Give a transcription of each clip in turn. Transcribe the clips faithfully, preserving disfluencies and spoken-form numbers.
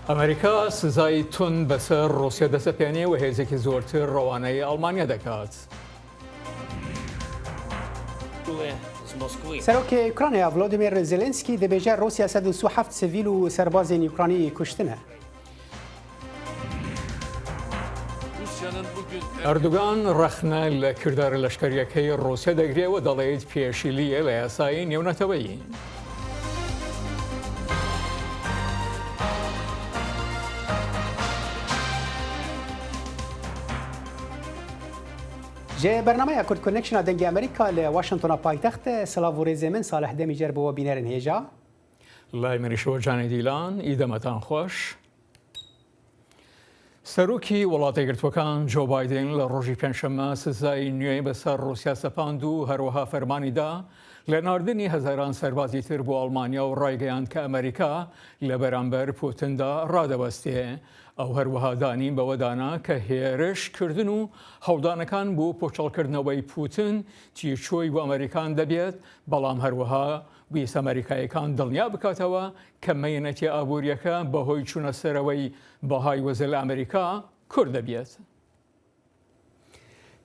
ئەمریکا سزای تون بەسەر ڕووسیا دەسەپێنێ و هێزێکی زۆرتر ڕەوانەی ئەڵمانیا دەکات. Serokê Ukraynaya Volodymyr Zelensky dibêje Rûsya sed û sî û heft sivîl û serbazên Ukraynî kuştine. ئەردوگان ڕەخنە لە کردارە لەشکەریەکەی ڕووسیا دەگرێ و دەڵێت پێشیلیە لە یاسای نێونەتەوەیی. Ji bernameya Kurd Connection a Dengê Amerîka li Washingtona paytext, silav û rêzê min Salih Demîcer bo we bînerên hêja. لای منیشەوە جانێ دیلان، ئیدەمەتان خۆش. سەرۆکی وڵاتە یەکگرتووەکان جۆ بایدن لە ڕۆژی پێنجشەممە سزای نوێی بەسەر ڕووسیا سەپاند و هەروەها فەرمانی دا لە ناردنی هەزاران سەربازی تر بۆ ئەڵمانیا و ڕایگەیاند کە ئەمریکا لە بەرامبەر پوتندا ڕادەوەستێ. ئەو هەروەها دانی بەوەدانا کە هێرش کردن و هەوڵدانەکان بۆ پۆچەڵکردنەوەی پوتن تیرچۆی بۆ ئەمریکان دەبێت، بەڵام هەروەها ویست ئەمریکاییەکان دڵنیا بکاتەوە کە مەینەتی ئابووریەکە بەهۆی چوونە سەرەوەی بەهای وەزە لە ئەمریکا کورت دەبێت.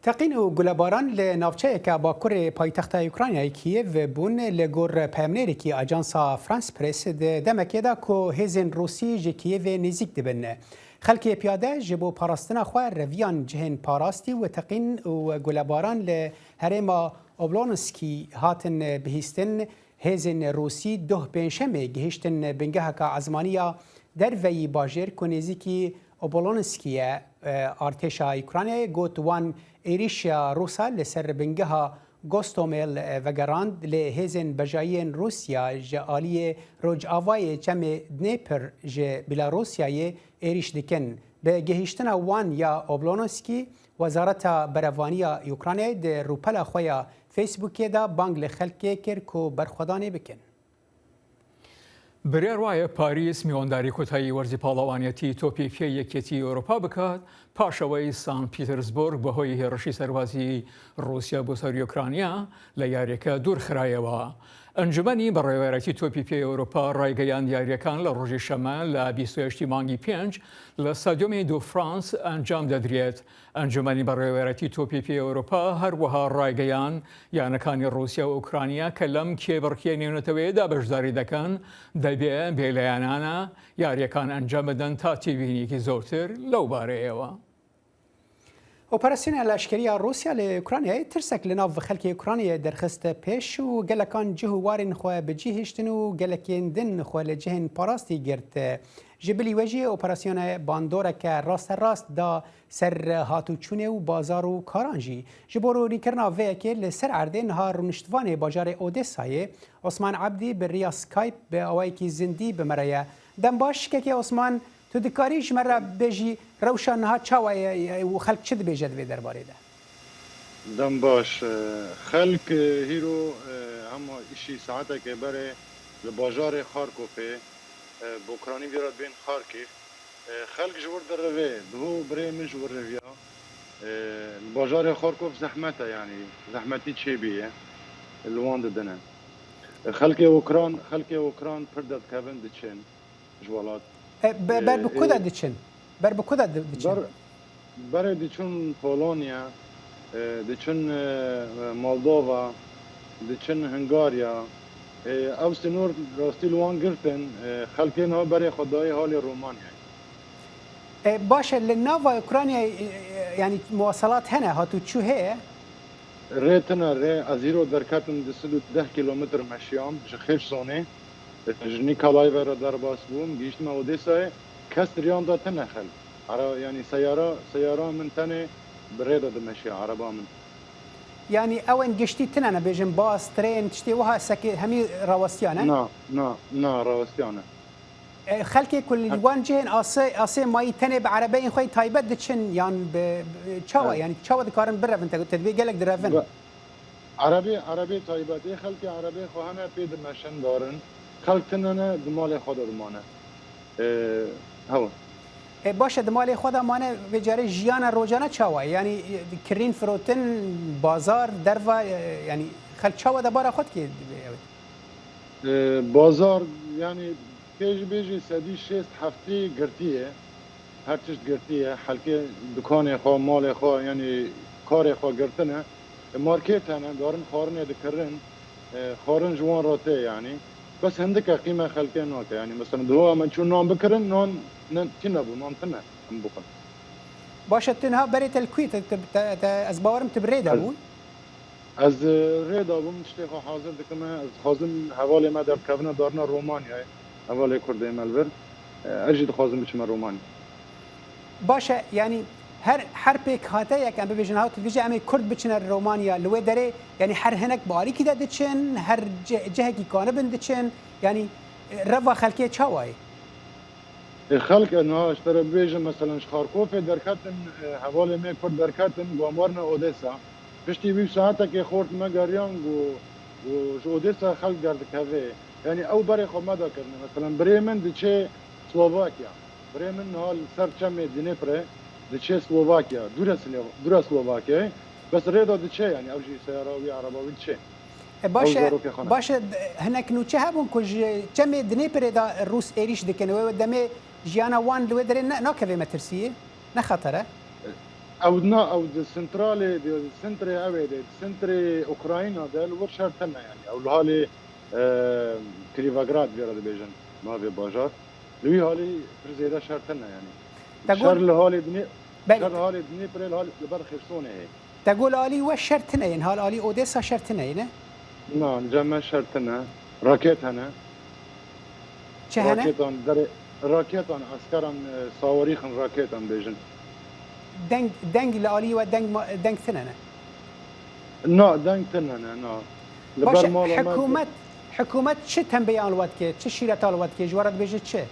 Teqîn û gulebaran li navçeyeke bakurê paytexta Ukraynayê Kîyev bûn. Li gor peyamnêrekî Ajansa France Press di demekê de ku hêzên Rûsî ji Kîyevê nêzîk dibin. Xelkê piyade ji bo parastina xwe reviyan cihên parastî û teqîn û gulebaran li herêma Oblonskî hatin bihîstin. Hêzên Rûsî doh pêncşemê gihiştin bingeheka ezmanî ya derveyî bajêr ku nêzîkî Obolonskî ye. Artêşa Ukraynayê got wan êrîşa Rûsa li ser bingeha Gostomêl vegerand, lê hêzên bejayiyên Rûsya ji aliyê rojavayê çemê Dnêpir ji Bîlarûsyayê êrîş dikin. Bi gihiştina wan ya Oblonskî, Wezareta Berevaniya Ukraynayê di rûpela xwe ya Facebookê de bang li xelkê kir ku berxwedanê bikin. بریار وایە پاریس میوانداری کۆتایی وەرزی پاڵەوانیەتی تۆپی پێ یەکێتی ئەوروپا بکات، پاشەوەی سان پیترزبورگ بەهۆی هێرشی سەربازی رووسیا بۆ سەر یۆکرانیا لە یاریەکە دوور خرایەوە. ئەنجومەنی بەڕێوەرەتی تۆپی پێ ئەوروپا ڕایگەیاند یاریەکان لە ڕۆژی شەمە لە بیست و هەشتی مانگی پێنج لە ستادیۆمی دو فرانس ئەنجام دەدرێت. ئەنجومەنی بەڕێوەرەتی تۆپی پێ ئەوروپا هەروەها ڕایگەیاند یانەکانی رووسیا و ئوکرانیا کە لەم کێبڕکێ نێونەتەوەیەدا بەشداری دەکەن، دەبێ بێلایەنانە یاریەکان ئەنجام بدەن تا تێبینیەکی زۆرتر لەو بارەیەوە. Operasîona leşkerî ya Rûsya li Ukraynayê tirsek li nav xelkê Ukraynayê derxist pêş û gelek an cih û warên xwe bi cî hiştin û gelekên din xwe li cihên parastî girt. Ji bilî we jî operasyona bandoreke rasterast da ser hatûçûnê û bazar û karan jî. Ji bo ronîkirina vê yekê li ser erdê niha rûniştvanê bajarê Odesayê Osman Ebdî bi riya Skype bi awayekî zindî bi me re ye. Dem baş kekê Osman, tu dikarî ji me re bêjî rewşa niha çawa ye û xelk çi dibêje di vê derbarê de? Dem baş. Xelk hîro hema îşî saeteke berê li bajarê Xarkofê, bi ûkranî vî re dibên Xarkîv, xelk ji wir dirivê, diho birê min ji wir riviya. Li bajarê Xarkov zehmet e, yanî zehmetî çêbîye, li wan didine. Xelkê Okran, xelkê Okran pir derdikevin diçin ji welat. E, be-, ber bi ku de diçin? Ber bi ku de di-, diçin? Ber, berê diçin Polonya, e, diçin, e, Moldova, diçin Hungarya. E, ew sînor rastî li wan girtin, e, xelkê niha berê xwe dayê halê Romanyayê. E, baş e, li nava Ukraynayê, e, e, yanî muwasalat hene, hatûçû heye? Rê tune, rê, ez îro derketim du sed û deh kîlometr meşiyam ji Xêrsonê, ji Nîkalayê ve re derbas bûm, gihîştime Odesayê, kes riyan de tune xelk. Ara, yanî seyara, seyara min tenê bi rê de dimeşiya, ereba min. Yanî ew ên giştî tune ne, bêjin bas, trên, tiştê wiha sekê hemî rawestiyan e? Na, na, na, rawestiyan e. E, xelkê ku li wan cihên asê, asê mayî tenê bi erebeyên xwe yê taybet diçin yan bi, bi, çawa, Evet. yanî çawa dikarin birevin, te, te dibê gelek direvin? Bi-, Erebê, erebê taybet, ê xelkê erebê xwe hene pê dimeşin darin. Xelk tune ne, di malê xwe de dimane. E, hewa. E, baş e, di malê xwe de mane, vê carê jiyana rojane çawa ye? Yanî, e, kirîn firotin, bazar, derva, e, yanî xelk çawa debara xwe dike divê ew? E, bazar, yanî Tê jî bêjî sedî şêst heftî girtî ye. Her tişt girtî ye. Helkê dikanê xwe, malê xwe, yanî karê xwe girtine. E, markêt hene, darin xwarinê dikirin. E, xwarin ji wan re tê yanî. Bes hindike qîme xelkê nake. Yanî mesela diho em çûn nan bikirin, nan ne, tune bû, nan tune em bixwin. Baş e, tu niha berê te li ku yî? Te, te, te, te, ez bawerim tu bi rê de bû. Ez, e, rê da bûm, tiştê xwe hazir dikim. Ez dixwazim hevalê me derkevine darine Romanyayê. Hevalê Kurdê me li vir. E, ez jî dixwazim biçime Romanya. Baş e, yanî her, her pêkhateyek em bibêjin, ha tu dibêjî em ê Kurd biçine Romanya, li wê derê, yanî her hinek bi alîkî de diçin, her ce-, cihekî kanibin diçin, yanî, e, reva xelkê çawa ye? E, xelk, e, niha ji te re bibêjim, meselen ji Xarkofê derketin, e, hevalê me Kurd derketin, wan warine Odesa. Piştî wî saetekê xort me geriyan ku, ku ji Odesa xelk derdikeve. Yanî ew berê xwe me da kirine. Meselen birê min diçe Slovakya. Birê min niha li ser çemê Dnêprê diçe Slovakya. Dûre Slo-, dûre Slovakyayê. Bes rê de diçe, yanî ew jî seyara wî, ereba wî diçe. E, baş e, zarokê xwe ne. Baş e, hinek nûçe hebûn ku ji çemê Dnêprê de Rûs êrîş dikin. Wê demê jiyana wan li wê derê ne, nakeve metirsiyê, ne xeter e? Ew na, ew di sentralê, di sentrê ew ê de, di sentrê Ukrayna de li wir şer tune yanî. Ew li halê, e, Krivagrad vê re dibêjin, navê bajar. Li wî halî pir zêde şer tune yanî. Te got. Şer li halê Dnê-, Belê. Şer li halê Dnêprê li hal-, li ber Xêrsonê heye. Te got li alî we şer tune yên, hal alî Odesa şer tune ye, ne? Na, cem me şer tune. Raket hene. Çi hene? Raketan derê, raketan, eskeran, e, sawarîxin raketan bêjin. Deng, deng li alî we deng ma-, deng tune ne? Na, deng tune ne, na. Li Baş ber e, mala me hikûmet, hikûmet çi tembeyan li we dike, çi şîreta li we dike, ji we re dibêje çi?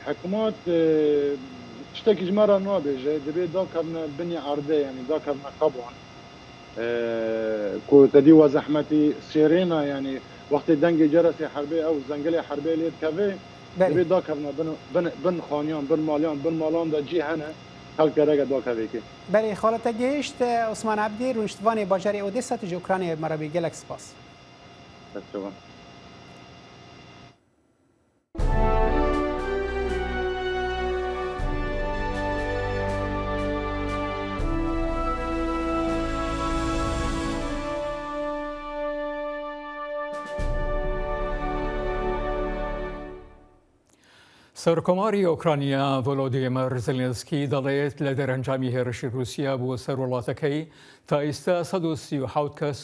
Hikûmet, e, tiştekî ji me re nabêje, divê dakevne binê erdê, yanî dakevne qeban. E, ku te dî we zehmetî sêrêna, yanî wextê dengê ceresê herbê ew zengelê herbê lê dikeve, Belê. Divê dakevne bin, bin, bin xaniyan, bin maliyan, bin malan de cî hene, xelk gereke dakevê kê. Belê, xala te gihişt, e, Osman Ebdî, rûniştvanê bajarê Odesa, tu ji Ukraynayê me re bî. Gelek spas. Dest çevan. سەرۆکۆماری ئۆکرانیا ڤۆلۆدیمەر زێلێنسکی دەڵێت لە دەرەنجامی هێرشی رووسیا بۆ سەر وڵاتەکەی تا ئێستا سەد و سی و حەوت کەس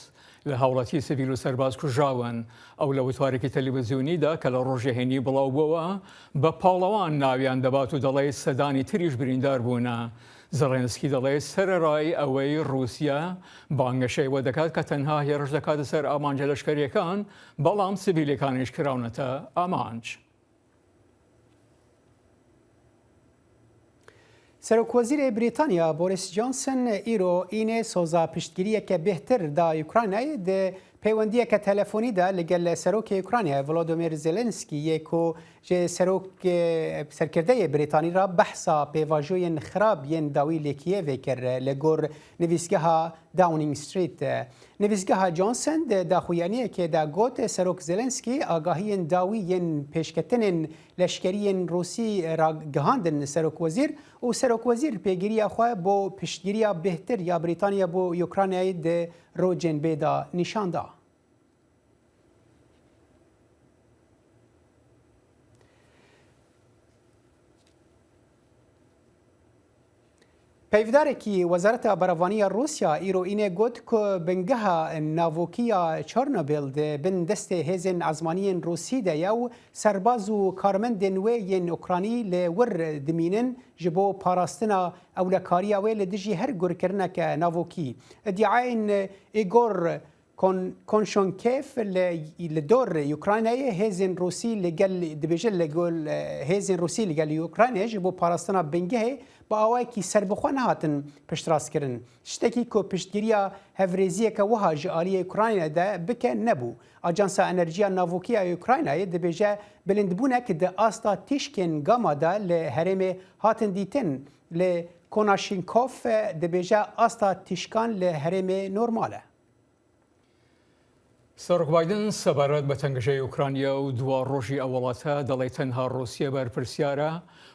لە هاوڵاتی سڤیل و سەرباز کوژراون. ئەو لە وتارێکی تەلەڤیزیۆنیدا کە لە ڕۆژی هەینی بڵاو بووەوە، بە پاڵەوان ناویان دەبات و دەڵێت سەدانی تریش بریندار بوونە. زێلێنسکی دەڵێت سەرەڕای ئەوەی رووسیا بانگەشەی وە دەکات کە تەنها هێرش دەکاتە سەر ئامانجە لەشکەریەکان، بەڵام سڤیلەکانیش کراونەتە ئامانج. Serokwezîrê Brîtanya Boris Johnson îro înê soza piştgiriyeke bêhtir da Ukraynayê di peywendiyeke telefonî de li gel Serokê Ukraynayê Volodymyr Zelensky yê ku ji serok, serkirdeyê Brîtanî re behsa pêvajoyên xirab yên dawî li Kiyevê kir, li gor nivîsgeha Downing Street. Nivîsgeha Johnson di daxuyaniyekê de got, Serok Zelensky agahiyên dawî yên pêşketinên leşkerî yên Rûsî ragihandin serokwezîr û serokwezîr pêgiriya xwe bo piştgiriya bêhtir ya Brîtanya bo Ukraynayê di rojên bê de nîşan da. Peyvdarekî Wezareta Berevanî ya Rûsya îro înê got ku bingeha navokî ya Çornobil di bin destê hêzên ezmaniyên Rûsî de ye û serbaz û karmendên wê yên Ukranî li wir dimînin ji bo parastina ewlekariya wê li dijî her gurkirineke navokî. Îdiayên Igor Kon-, Konşonkev li, li dor Ukraynayê hêzên Rûsî li gel, dibêje li gel, e, hêzên Rûsî li gel Ukraynayê ji bo parastina bingehê bi awayekî serbixwe nehatin piştrastkirin. Tiştekî ku piştgiriya hevrêziyeke wiha ji aliyê Ukraynayê de bike nebû. Ajansa Enerjiya Navokî ya Ukraynayê dibêje bilindbûnek di asta tîşkên gama de li herêmê hatin dîtin. Li Konashinkov dibêje asta tîşkan li herêmê normal e. سەرۆک بایدن سەبارەت بە تەنگژەی ئۆکرانیا و دوا ڕۆژی ئەو وڵاتە دەڵێ تەنها ڕووسیە بەرپرسیارە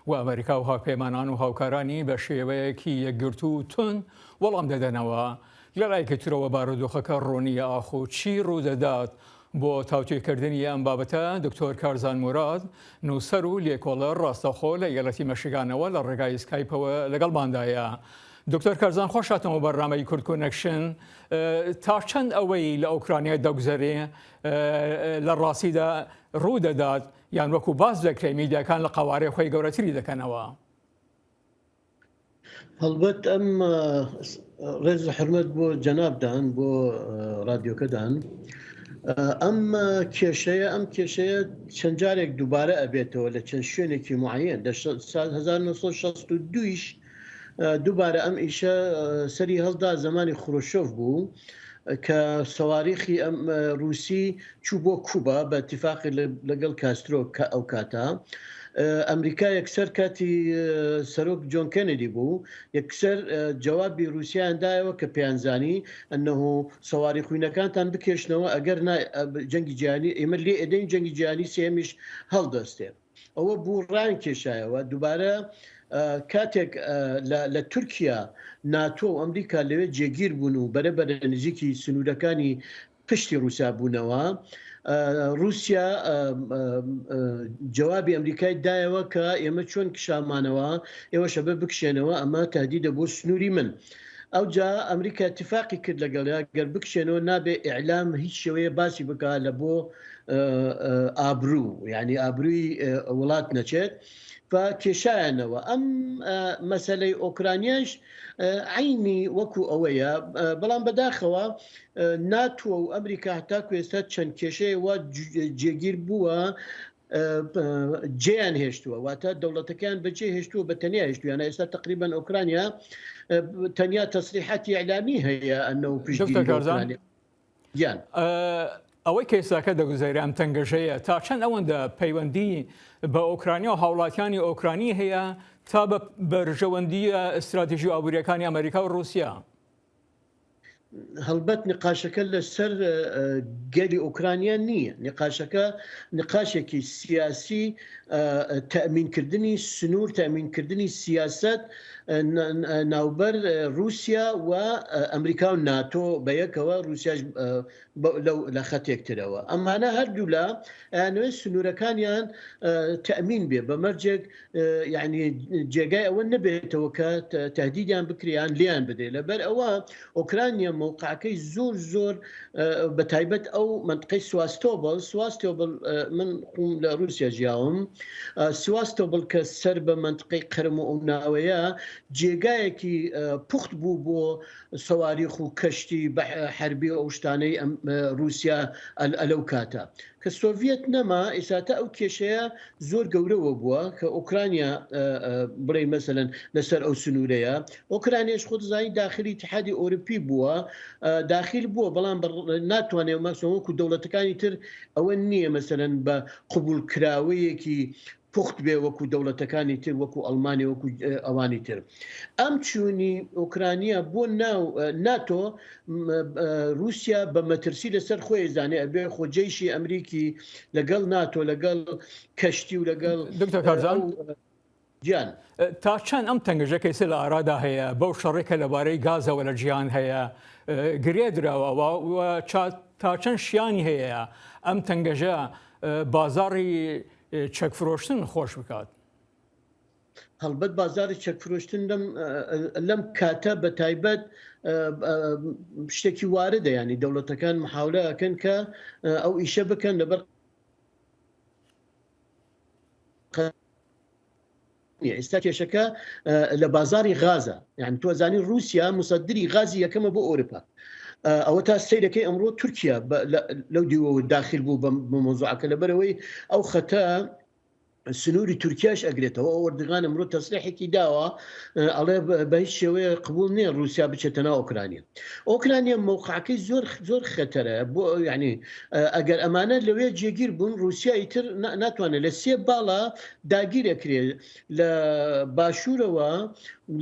و ئەمریکا و هاوپەیمانان و هاوکارانی بە شێوەیەکی یەکگرتوو و تون وەڵام دەدەنەوە. لە لایەکی ترەوە بارودۆخەکە ڕوونیە ئاخۆ چی ڕوو دەدات. بۆ تاوتوێکردنی ئەم بابەتە دکتۆر کارزان موراد، نووسەر و لێکۆڵەر ڕاستەوخۆ لە ئەیالەتی مەشیگانەوە لە ڕێگای سکایپەوە لەگەڵماندایە. دکتۆر کارزان، خۆش هاتنەوە بەرنامەی کورد کۆنەکشن. ئە، تا چەند ئەوەی لە ئۆکرانیا دەگوزەرێ، ئە، لە ڕاستیدا ڕوو دەدات، یان وەکو باس دەکرێ، میدیاکان لە قەوارەی خۆی گەورەتری دەکەنەوە؟ هەڵبەت ئەم، ئە، ڕێز و حرمەت بۆ جەنابدان، بۆ، ئە، ڕادیۆکەدان. ئە، ئەم، ئە، کێشەیە، ئەم کێشەیە چەند جارێک دووبارە ئەبێتەوە لە چەند شوێنێکی معەن. لە شە-، سال هەزار نۆ سەد شەست و دوو یش، ئە، دووبارە ئەم ئیشە، ئە، سەری هەڵدا، زەمانی خروشۆف بوو، ئە، کە سەواریخی ئەم، ئە، ڕووسی چوو بۆ کوبا بە اتفاقی لە-، لەگەڵ کاسترۆ کە ئەو کاتە. ئە، ئەمریکا یەکسەر کاتی، ئە، سەرۆک جۆن کێنێدی بوو، یەکسەر، ئە، جەوابی ڕووسیایان دایەوە کە پێیان زانی، ئەنەهو سەواریخوینەکانتان بکێشنەوە، ئەگەر نا، ئە، جەنگی جیهانی، ئێمە لێ ئەدەین جەنگی جیهانی سێمیش هەڵدەستێ. ئەوە بوو ڕایان کێشایەوە. دووبارە، ئە، کاتێک، ئە، لە، لە تورکیا ناتۆ و ئەمریکا لەوێ جێگیر بوون و بەرە بەرە نزیکی سنوورەکانی پشتی رووسیا بوونەوە. ئە، رووسیا، ئە، ئە، ئە، جەوابی ئەمریکای دایەوە کە ئێمە چۆن کشامانەوە، ئێوە شەبە بکشێنەوە، ئەمە تەهدیدە بۆ سنووری من. ئەو جا ئەمریکا اتفاقی کرد لەگەڵیا، گەر بکشێنەوە نابێ ئیعلام هیچ شێوەیە باسی بکا لە بۆ، ئە، ئە، ئابروو، یعنی ئابرووی، ئە، وڵات نەچێت. فا کێشایانەوە. ئەم، ئە، مەسەلەی ئۆکرانیاش، ئە، عینی وەکو ئەوەیە، ئە، بەڵام بەداخەوە، ئە، ناتۆ و ئەمریکا هەتاکو ئێستا چەند کێشەیە وا ج-، جێگیر بووە، ئە، ئە، جێیان هێشتووە، واتە دەوڵەتەکەیان بە جێ هێشتووە، بە تەنیا هێشتووە. یانە ئێستا تەقریبەن ئۆکرانیا، ئە، تەنیا تەسریحاتی ئیعلامی هەیە، ئەنە و پشتگیری دکتۆر کارزان. ئۆکرانیا. گیان. ئە، ئەوەی کە ئێستاکە دەگوزەرێ ئەم تەنگەژەیە، تا چەند ئەوەندە پەیوەندی بە ئۆکرانیا و هاوڵاتیانی ئۆکرانی هەیە تا بە بەرژەوەندیە استراتیژی و ئابووریەکانی ئەمریکا و رووسیا؟ هەڵبەت نقاشەکە لەسەر، ئە، گەلی ئۆکرانیا نییە. نقاشەکە نقاشێکی سیاسی، ئە، تەمینکردنی سنوور، تەمینکردنی سیاست، ئە، ن-، ن-، ناوبەر، ئە، رووسیا و، ئە، ئەمریکا و ناتۆ بە یەکەوە، رووسیاش، ئە، بە-، لەو، لە خەتێک ترەوە. ئەمانە هەردوولا ئەیانەوێت سنوورەکانیان، ئە، تەمین بێ بە مەرجێک، ئە، یعنی جێگای ئەوە نەبێتەوە کە تە-، تەهدیدیان بکریان لیان بدێ. لەبەر ئەوە ئۆکرانیا مەوقعەکەی زۆر زۆر، ئە، بە تایبەت ئەو منطقەی سواستۆبل، سواستۆبل، ئە، من خۆم لە رووسیا ژیاوم، ئە، سواستۆبل کە سەر بە منطقەی قەرم و ئەو ناوەیە جێگایەکی، ئە، پوخت بوو بۆ سەواریخ و کەشتی بە حربی و ئەو شتانەی ئەم، ئە، رووسیا ئەل-، ئەلەو کاتە. کە سۆڤیەت نەما، ئێساتە ئەو کێشەیە زۆر گەورەوە بووە کە ئۆکرانیا، ئە، ئە، بڵێ مەسەلەن لەسەر ئەو سنوورەیە. ئۆکرانیاش خۆ دەزانی داخلی اتحادی ئەوروپی بووە، ئە، داخل بووە، بەڵام بە-، ناتوانێت مەسەلەن وەکو دەوڵەتەکانی تر ئەوە نییە مەسەلەن بە قبولکراوەیەکی پوخت بێ وەکو دەوڵەتەکانی تر، وەکو ئەڵمانیا، وەکو، ئە، ئەوانی تر. ئەم چوونی ئۆکرانیا بۆ ناو، ئە، ناتۆ، م-، ئە، رووسیا بە مەترسی لەسەر خۆی زانێ، ئەبێ خۆ جەیشی ئەمریکی لەگەڵ ناتۆ، لەگەڵ کەشتی و لەگەڵ، دکتۆر ئە، کارزان؟ ئەو، ئە، گیان. ئە، تا چەند ئەم تەنگژەکەی سە لە ئارادا هەیە، بەو شەڕێکە لەبارەی گازەوە لە جیهان هەیە، ئە، گرێ دراوە و، و چا-، تا چەند شیانی هەیە ئەم تەنگەژە، ئە، بازاڕی، ئە، چەک فرۆشتن خۆش بکات؟ هەڵبەت بازاری چەک فرۆشتن لەم، ئە، لەم کاتە بە تایبەت، ئە، ئە، شتێکی واردە، یعنی دەوڵەتەکان محاولە ئەکەن کە، ئە، ئەو ئیشە بکەن لەبەر ئێستا کێشەکە، ئە، لە بازاری غازە. یعنی تۆ زانی رووسیا مصدری غازی یەکەمە بۆ ئەوروپا. ئە، ئەوە تا سەیرەکەی ئەمڕۆ تورکیا بە-، لە-، لەو دیوە داخل بوو بە، بە مۆزوعەکە لەبەرەوەی ئەو خەتە سنووری تورکیاش ئەگرێتەوە. ئەو ئەردوغان ئەمڕۆ تەسریحێکی داوە، ئە، ئەڵێ بە، بە هیچ شێوەیە قبول نییە رووسیا بچێتە ناو ئۆکرانیا. ئۆکرانیا مەوقعەکەی زۆر، زۆر خەتەرە. بۆ، یعنی، ئە، ئەگەر ئەمانە لەوێ جێگیر بوون، رووسیا ئیتر نا-، ناتوانێت لە سێ باڵا داگیر ئەکرێ، لە باشوورەوە،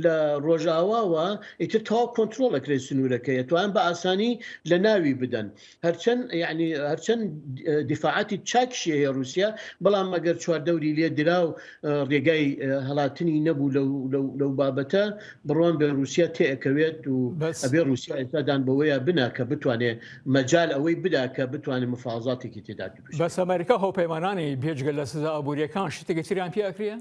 لە ڕۆژاواوە ئیتر تەواو کۆنترۆڵەکرێت سنوورەکەی، ئەتوان بە ئاسانی لە ناوی بدەن. هەرچەند، یعنی، هەرچەند، ئە، دیفاعاتی چاکشی هەیە رووسیا، بەڵام ئەگەر چواردەوری لێ درا و، ئە، ڕێگای، ئە، هەڵاتنی نەبوو لەو، لەو، لەو بابەتە، بڕوان بێ رووسیا تێ ئەکەوێت و بەس ئەبێ رووسیا ئێستادان بەوەیە بنا کە بتوانێ مەجال ئەوەی بدا کە بتوانێ مفاوەزاتێکی تێدا دروست بەس ئەمریکا هۆپەیمانانی بێجگە لە سزا ئابووریەکان شتێکی تریان پێ ئەکرێ؟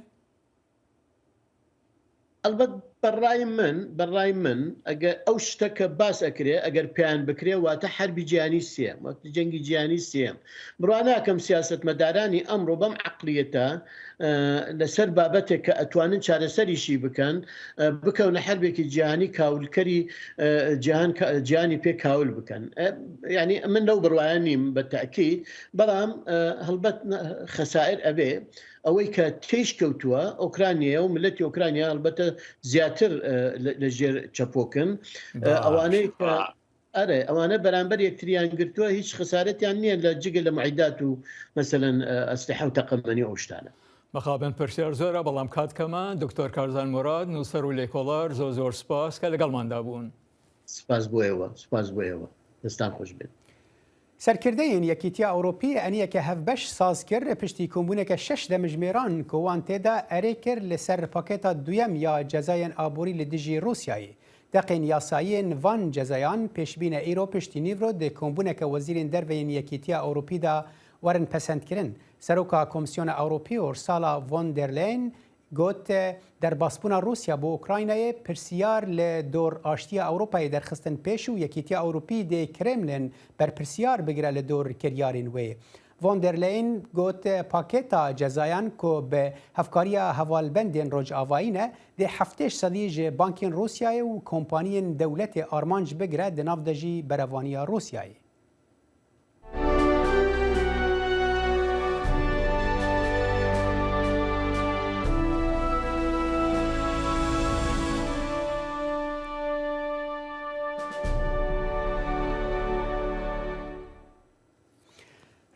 ئەلبەت بەڕای من، بەڕای من، ئەگەر ئەو شتە کە باس ئەکرێ، ئەگەر پێیان بکرێ، واتە حەربی جیهانی سێم، واتە جەنگی جیهانی سێم. بڕوا ناکەم سیاسەتمەدارانی ئەمڕۆ بەم عەقڵیەتە، ئە، لەسەر بابەتێک کە ئەتوانن چارەسەریشی بکەن، ئە، بکەونە حەربێکی جیهانی کاولکەری، ئە، جیهان کا-، جیهانی پێ کاول بکەن. ئە، یعنی من لەو بڕوایە نیم بە تەئکید، بەڵام، ئە، هەڵبەت نە-، خەسائر ئەبێ. ئەوەی کە تێیش کەوتووە ئۆکرانیایە و ملەتی ئۆکرانیا هەڵبەتە زیاتر، ئە، لە، لە ژێر چەپۆکن. ئە، ئەوانەی کە، ئەرێ، ئەوانە بەرامبەر یەکتریان گرتووە، هیچ خسارەتیان نییە لە جگە لە معیدات و مەسەلەن، ئە، ئەسلحە و تەقەمەنی ئەو شتانە. مەخابن پرسیار زۆرە، بەڵام کات کەمە. دکتۆر کارزان مراد، نووسەر و لێکۆڵەر، زۆر زۆر سپاس کە لەگەڵماندا بوون. سپاس بۆ ئێوە، سپاس بۆ ئێوە. دەستان خۆش بێت. سەرکردەیên Yekîtiya Ewropî eniyeke hevbeş saz kir, piştî kombûneke şeş demjimêran ku wan tê de erê kir li ser pakêta duyem ya cezayên aborî li dijî Rûsyayê. Deqên yasayî yên van cezayan pêşbîne îro piştî nîvro di kombûneke wezîrên derve yên Yekîtiya Ewropî de werin pesendkirin. Seroka Komîsyona Ewropî Ursula von der Leyen got, derbasbûna Rûsya bo Ukraynayê pirsiyar li dor aştiya Ewropayê derxistin pêş û Yekîtiya Ewropî dê Kremlin berpirsiyar bigire li dor kiryarên wê. Von der Leyen got, pakêta cezayan ku bi hevkariya hevalbendên Rojavayî ne, dê heftê sedî ji bankên Rûsyayê û kompaniyên dewletê armanc bigire, di nav de jî berevaniya Rûsyayê.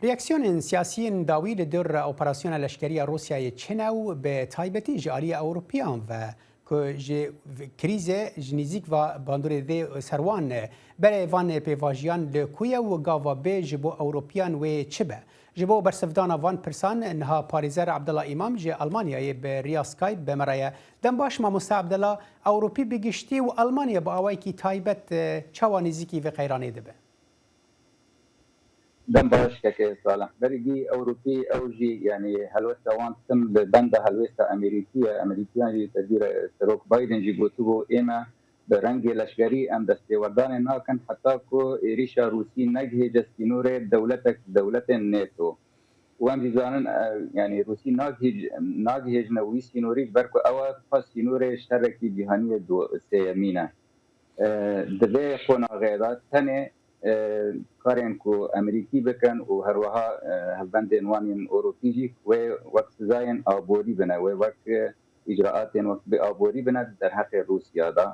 Reaksiyonên siyasiyên dawî li dor operasyona leşkerî ya Rûsyayê çi ne û bi taybetî ji aliyê Ewropiyan ve ku ji krîzê ji nîzîk va bandorê vê ser wan e. Berê van pêvajiyan li ku ye û gava bê ji bo Ewropiyan wê çi be? Ji bo bersivdana van pirsan niha parêzer Abdullah Îmam ji Almanyayê bi riya Skype bi me re ye. Dem baş mamoste Abdullah, Ewropî bi giştî û Almanya bi awayekî taybet, e, çawa nêzîkî vê qeyranê dibe? Dem baş kekê Salih. Bergî Ewropî ew jî, yanî helwesta wan tim li benda helwesta Amerîkî ye. Amerîkiyan jî tedbîr Serok Biden jî gotibû, ême bi rengê leşkerî em destêwerdanê nakin heta ku êrîşa Rûsî negihêje sînorê dewletek ji dewletên NATO. Û em jî zanin, e, yanî Rûsî nagihîj-, nagihêjine wî sînorî ji ber ku ew e pa sînorê şerekî cîhanî yê du-, sêyemîn e. E, di vê qonaxê de tenê, e, karên ku Amerîkî bikin û herweha, e, hevbendên wan yên Ewropî jî wê wek sizayên aborî bine, wê wek, e, îcraatên wek bi aborî bine di derheqê Rûsya de.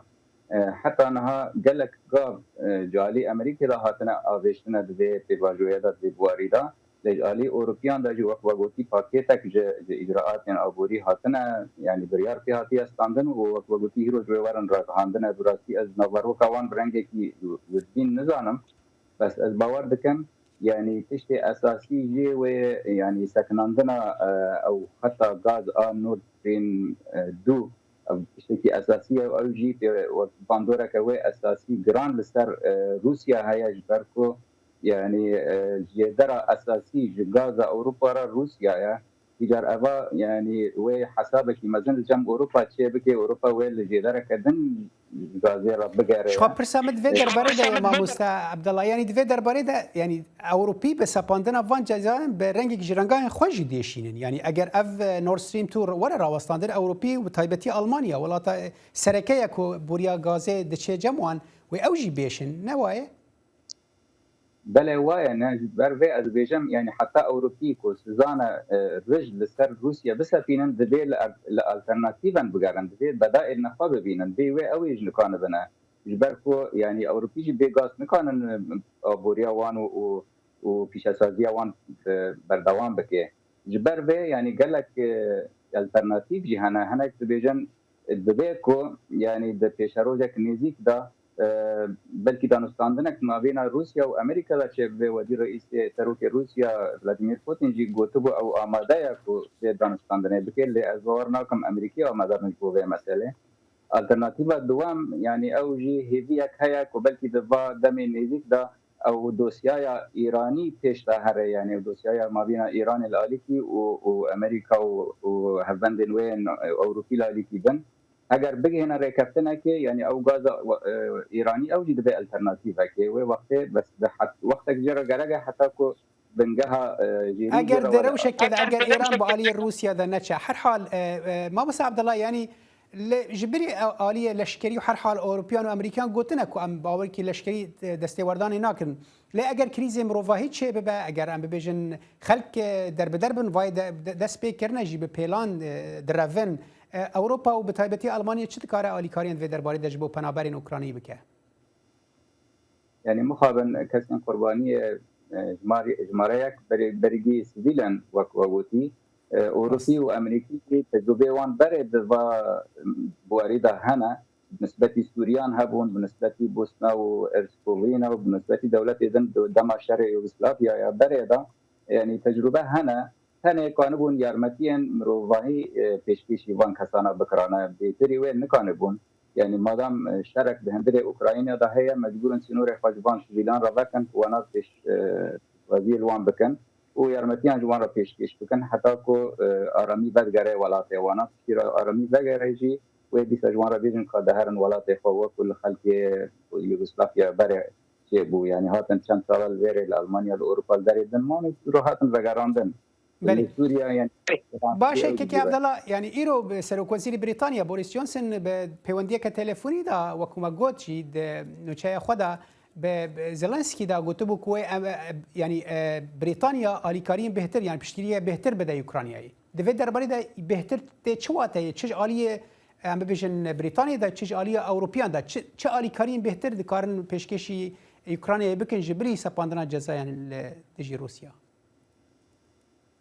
E, heta niha gelek gav, e, ji alî Amerîkê de hatine avêştine di vê pêvajoyê de, di vê buarî de. Lê ji alî Ewropiyan de jî wek we gotî pakêtek ji, ji îcraatên aborî hatine, yanî biryar pê hatiye standin û wek we gotî hîro ji wê werin ragihandine. Bi rastî ez navberoka wan bi rengekî wirdîn nizanim. Bes ez bawer dikim, yanî tiştê esasî jê wê, yanî sekinandina, e, ew xeta gaz a Nord Stream, e, du, ev tiştekî esasî ye, ew jî pê wek bandoreke wê esasî giran li ser, e, Rûsya heye, ji ber ku, yanî, e, jêdera esasî ji gaza Ewropa re Rûsya ye. Îcar eva, yanî wê hesabekî mezin li cem Ewropa çê bike, Ewropa wê li jêdereke din gazê re bigere. Ji xwe pirsa min di vê derbarê de ye, mamoste Abdullah. Yanî di vê derbarê de, yanî Ewropî bi sepandina van cezayan bi rengek ji rengayên xwe jî dêşînin. Yanî eger ev, e, Nord Stream tu were rawestandin, Ewropî û bi taybetî Almanya, welata, e, sereke ye ku boriya gazê diçe cem wan, wê ew jî bêşin, ne waye? Belê, waye, ne, ji ber vê ez dibêjim, yanî heta Ewropî ku sizane, e, rij li ser Rûsya bisepînin, divê li er-, li alternatîven bigerin, divê bedaîlên xwe bibînin, bê wê ew ê ji nikanibine. Ji ber ku, yanî Ewropî jî bê gaz nikanin, e, aboriya wan û, û, û pîşesaziya wan, e, berdewam bike. Ji ber vê, yanî gelek, e, alternatîf jî hene. Hinek dibêjin, Dibe ku, yanî di pêşerojek nêzîk de, e, belkî danûstandinek mabêna Rûsya û Amerîka de çêbibe. Wedî reîsê serokê Rûsya Vladimir Putin jî gotibû ew amade ye ku vê danûstandinê bike, lê ez bawer nakim Amerîkî amade bin ji bo vê meselê. Alternatîfa duwem, yanî ew jî hêviyek heye ku belkî di va demê nêzîk de ew dosyaya Îranî pêş de here, yanî ew dosyaya mabîna Îranê li alîkî û, û Amerîka û, û hevbendên wê yên Ewropî li alîkî bin. Heger bigihêne rêkeftinekê, yanî ew gaza, e, Îranî ew jî dibe alternatîvekê. Wê wextê bes di het-, wextek jê re gerek e heta ku bingeha, e, jêrî jê Eger re di veda. Rewşekê de, eger Îran bi aliyê Rûsya de neçe. Her hal, e, e, Mamoste Abdullah, yanî li, ji birî, e, aliyê leşkerî û her hal Ewropiyan û Amerîkan gotine ku em bawerkî leşkerî, e, destêwerdanê nakin. Lê eger krîzê mirovahî çêbibe, eger em bibêjin xelk, e, derbider bin, vay de, de, dest pê kirine jî bi pêlan, e, direvin, e, Ewropa û bi taybetî Almanya çi dikare alîkariyên vê derbarê de ji bo penaberên Ukraynî bike? Yanî mixabin kesên qurbaniyê, e, jimar-, jimareyek berê-, bergî sivîl in, wek we gotî. E, Ewropî û Amerîkî jî tecrûbeyê wan berê di va, em, buwarî de hene. Bi nisbetî Sûriyan hebûn, bi nisbetî Bosna û Herzegovîna û bi nisbetî dewletê din di dema şerê Yugoslaviyaya berê de, yanî tecrûbe hene. Tenê kanibûn yarmetiyên mirovahî, e, pêşkêşî van kesana bikirane. Bêtirî wê nikanibûn. Yanî madam, e, şerek di hundirê Ukrayna de heye, mecbûr in sînorê xwe ji van sivîlan re vekin, wana pêş, e, pêşwaziyê li wan bikin û yarmetiyan ji wan re pêşkêş bikin, heta ku, e, aramî vedigere welatê wana. Piştî re aramî vegere jî, wê dîsa ji wan re bêjin ka diherin welatê xwe, wekû li xelkê Yugoslavya berê çêbû. Yanî hatin çend sala li vêrê li Almanya, li Ewropa li derê din man û îro hatin vegerandin. Belê. Li Sûriye, yanî, Baş e, Kekê Abdallah, yanî îro bi Serokwezîrê Brîtanya Boris Johnson bi pêwendiyeke telefonî de, wekû me got jî, di nûçeya xwe de bi, bi Zelensky de gotibû ku wê em, e, yanî, e, Brîtanya alîkariyên bêhtir, yanî piştgiriyê bêhtir bide Ukraynayê. Di vê derbarê de bêhtir tê çi wateyê? Çi ji aliyê, em bibêjin, Brîtanyayê de, çi ji aliyê Ewropiyan de? Çi, çi alîkariyên bêhtir dikarin pêşkêşî Ukraynayê bikin ji bilî sepandina cezayan li dijî Rûsya?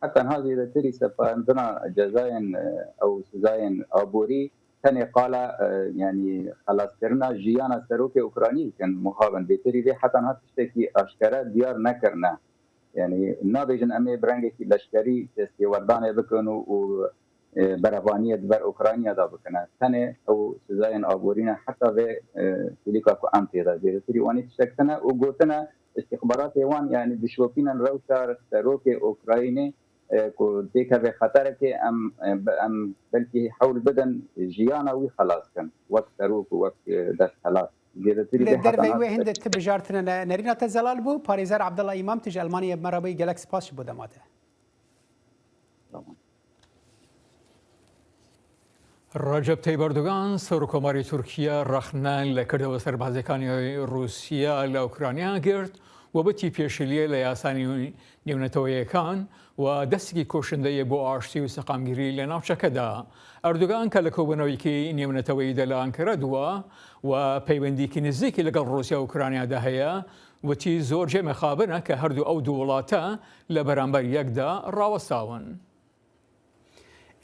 Heta niha zêdetirî sepandina cezayên, e, ew sizayên aborî tenê qala, e, yanî xelaskirina jiyana serokê Ukraynî dikin. Muxabin bêtirî vê heta niha tiştekî aşkere diyar nekirine. Yanî nabêjin em ê bi rengekî leşkerî destêwerdanê bikin û, û, e, berevaniyê di ber Ukrayna de bikine. Tenê ew sizayên aborî ne heta vê, e, hêlîka ku em tê de zêdetirî wanî tiştek tine û gotine, Îstîxbaratê wan, yanî, dişopînin rewşa serokê Ukraynê, e, ku têkeve xeterekê, em, e, be-, em belkî hewl bidin jiyana wî xelas kin, wek serok û wek, e, desthilat. Zêdetirî Li vê derveyî heta wê hinde ti bijartine ne-, nerîna te zelal bû. Parêzer Abdullah Îmam, tu ji Almanyayê bi me re bûyî, gelek spas ji bo dema te. Tamam. Recep Tayyip Erdogan، سەرۆکۆماری تورکیا، ڕەخنە لە کردەوە سەربازیەکانی رووسیا لە ئۆکرانیا گرت و وتی پێشیلیە لە یاسانی نێونەتەوەیەکان و دەستێکی کوشندەیە بۆ ئاشتی و سەقامگیری لە ناوچەکەدا. ئەردوگان کە لە کۆبوونەوەیەکی نێونەتەوەییدا لە ئەنکەرە دووە و پەیوەندیکی نزیکی لەگەڵ رووسیا و ئۆکرانیادا هەیە، وتی زۆر جێمەخابنە کە هەردوو ئەو دوو وڵاتە لە بەرامبەر یەکدا ڕاوەستاون.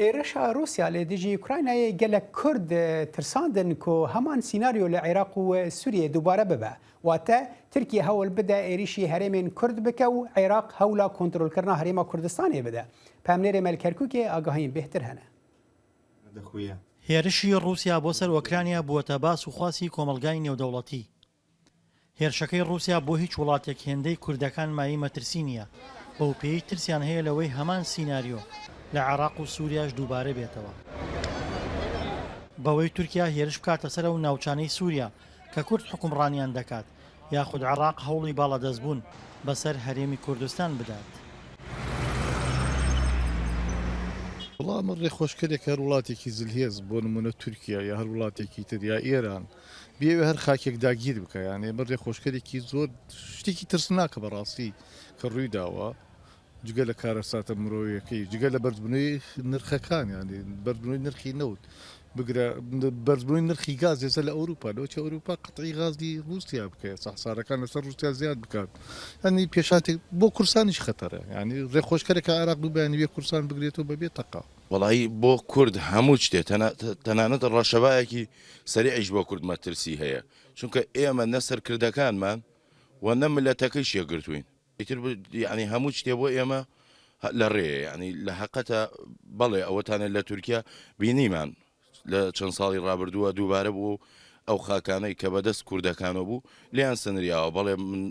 Êrişa Rûsya li dijî Ukraynayê gelek Kurd, e, tirsandin ku heman sînaryo li Iraq û Sûriyê dubare bibe. Wate, Tirkiye hewl bide êrişî herêmên Kurd bike û Iraq hewla kontrolkirina Herêma Kurdistanê bide. Pemnêrê me li Kerkûkê agahiyên bêhtir hene. هێرشی ڕووسیا بۆ سەر ئۆکرانیا بووەتە باس و خواسی کۆمەڵگای نێودەوڵەتی. هێرشەکەی ڕووسیا بۆ هیچ وڵاتێک هێندەی کوردەکان مایەی مەترسی نییە، بەو پێی ترسیان هەیە لەوەی هەمان سیناریۆ لە عێراق و سووریاش دووبارە بێتەوە. بەوەی تورکیا هێرش بکاتە سەر ئەو ناوچانەی سووریا کە کورد حکومڕانیان دەکات، یاخود عێراق هەوڵی باڵادەستبوون بەسەر هەرێمی کوردستان بدات. وەڵا ئەمە ڕێخۆشکەرێک هەر وڵاتێکی زلهێز، بۆ نمونە تورکیا یا هەر وڵاتێکی تر یا ئێران، بیەوێ هەر خاکێک داگیر بکە، یانێ ئەمە ڕێخۆشکەرێکی زۆر شتێکی ترسناکە بەڕاستی کە ڕووی داوە. جگە لە کارەساتە مرۆیەکەی، جگە لە بەرزبوونەوەی نرخەکان، یانێ بەرزبوونەوەی نرخی نەوت، بگرە بەرزبوونەوەی نرخی گاز، ئێستا لە ئەوروپا، لەوەچی ئەوروپا قەتعی غازی رووسیا بکە، سەحسارەکان لەسەر رووسیا زیاد بکات. یانی پێشاتێک بۆ کوردستانیش خەتەرە، یانی ڕێخۆشکەرێکە عێراق دوو بەیانی بێ کوردستان بگرێتەوە بەبێ تەقا. وەڵایی بۆ کورد هەموو شتێ، تەنە-، تە-، تەنانەت ڕەشەبایەکی سەریعیش بۆ کورد مەترسی هەیە. چونکە ئێمە نە سەرکردەکانمان و نە ملەتەکەیش یەکگرتووین. ئیتر ب-، یعنی هەموو شتێ بۆ ئێمە هە-، لە ڕێیە. یعنی لە حەقەتە، بەڵێ، ئەوەتانێت لە تورکیا بینیمان لە چەند ساڵی ڕابردووە دووبارە بوو، ئەو خاکانەی کە بەدەست کوردەکانەوە بوو، لێیان سەنریاوە. بەڵێ من،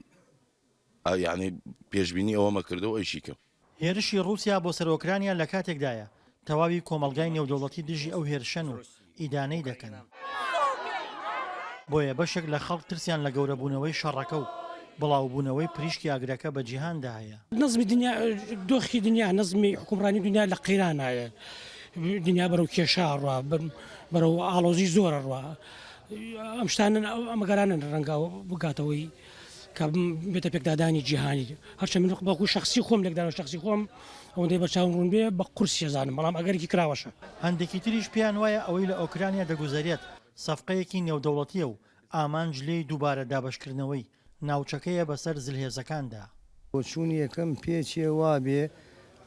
ئا، یعنی پێشبینی ئەوەمە کردەوە ئەیشی کەم. هێرشی ڕووسیا بۆ سەر ئۆکرانیا لە کاتێکدایە تەواوی کۆمەڵگای نێودەوڵەتی دژی ئەو هێرشەن و ئیدانەی دەکەن. بۆیە بەشێک لە خەڵک ترسیان لە گەورەبوونەوەی شەڕەکە و بڵاوبوونەوەی پریشکی ئاگرەکە بە جیهاندا هەیە. نەزمی دنیا، دۆخی دنیا، نەزمی حکومڕانی دنیا لە قەیرانایە. دنیا بەرەو کێشە ڕوا، بەرەو ئاڵۆزی زۆرە ڕوا. ئەم شتانە، ئەم ئەگەرانە ڕەنگە بگاتەوەی کە بێتە پێکدادانی جیهانی. هەرچەند من بەڵکو شەخسی خۆم، لێکدانەوە شەخسی خۆم، ئەوەندەی بەرچاوم ڕوون بێ، بە قورس شێزانم، بەڵام ئەگەرێکی کراوەشە. هەندێکی تریش پێیان وایە ئەوەی لە ئۆکرانیا دەگوزەرێت سەفقەیەکی نێودەوڵەتیە و ئامانج لێی دووبارە دابەشکردنەوەی ناوچەکەیە بەسەر زلهێزەکاندا. بۆچوونی یەکەم پێچێ وابێ،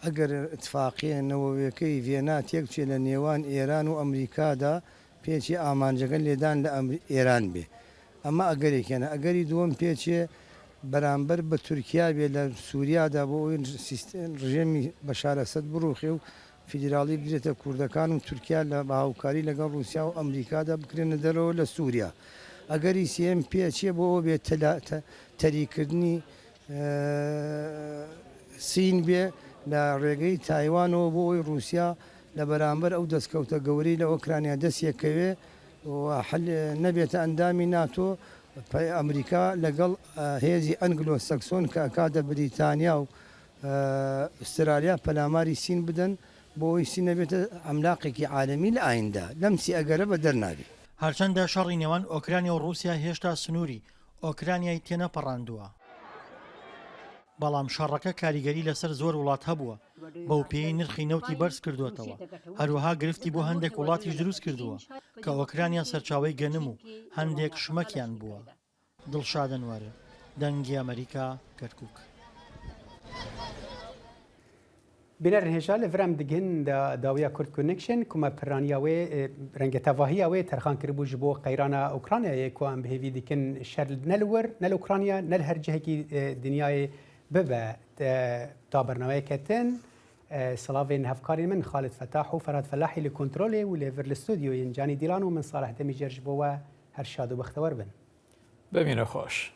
ئەگەر ئتفاقیە نەوەویەکەی ڤێنا تێکچێ لە نێوان ئێران و ئەمریکادا، پێچێ ئامانجەکە لێدان لە ئەمری-، ئێران بێ. ئەمە ئەگەرێکیانە. ئەگەری دووەم پێچێ بەرامبەر بە تورکیا بێ لە سووریادا، بۆ ئەوەی سیست-، ڕژێمی بەشار ئەسەد بڕوخێ و فیدراڵی بدرێتە کوردەکان و تورکیا لە بە هاوکاری لەگەڵ ڕووسیا و ئەمریکادا بکرێنە دەرەوە لە سووریا. ئەگەری سێم پێچێ بۆ ئەوە بێ تەلا-، تە-، تەریکردنی، ئە، سین بێ لە ڕێگەی تایوانەوە، بۆ ئەوەی ڕووسیا لە بەرامبەر ئەو دەستکەوتە گەورەی لە ئۆکرانیا دەستیەکەوێ و حل نەبێتە ئەندامی ناتۆ، پە-، ئەمریکا لەگەڵ، ئە، هێزی ئەنگلۆ سەکسۆن کە ئەکاتە بریتانیا و، ئە، ئوسترالیا پەلاماری سین بدەن، بۆ ئەوەی سین نەبێتە ئەملاقێکی عالەمی لە ئایندا. لەم سی ئەگەرە بە دەرنابێ. هەرچەندە شەڕی نێوان ئۆکرانیا و ڕووسیا هێشتا سنووری ئۆکرانیای تێنەپەڕاندووە، بەڵام شەڕەکە کاریگەری لەسەر زۆر وڵات هەبووە، بەو پێی نرخی نەوتی بەرز کردوتەوە. هەروەها گرفتی بۆ هەندێک وڵاتیش دروست کردووە کە ئۆکرانیا سەرچاوەی گەنم و هەندێک شمەکیان بووە. دڵشاد ئەنوەر، دەنگی ئەمریکا، کەرکووک. Bînerên hêja, li vir em digihîn da-, dawiya Kurd Connection, ku me piraniya wê, e, renge tevahiya wê terxan kiribû ji bo qeyrana Ukraynayê, ku em bi hêvî dikin şer ne li wir, ne li Ukrayna, ne li her cihekî, e, dinyayê bibe. Te, ta bernameyê ketin, e, silavên hevkarên min Xalid Fetah û Ferhat Felahî li kontrolê û lê vir li stûdyoyên Canî Dîlan û min Salih Demîcer ji bo we her şad û bextewer bin. Bimîne xweş.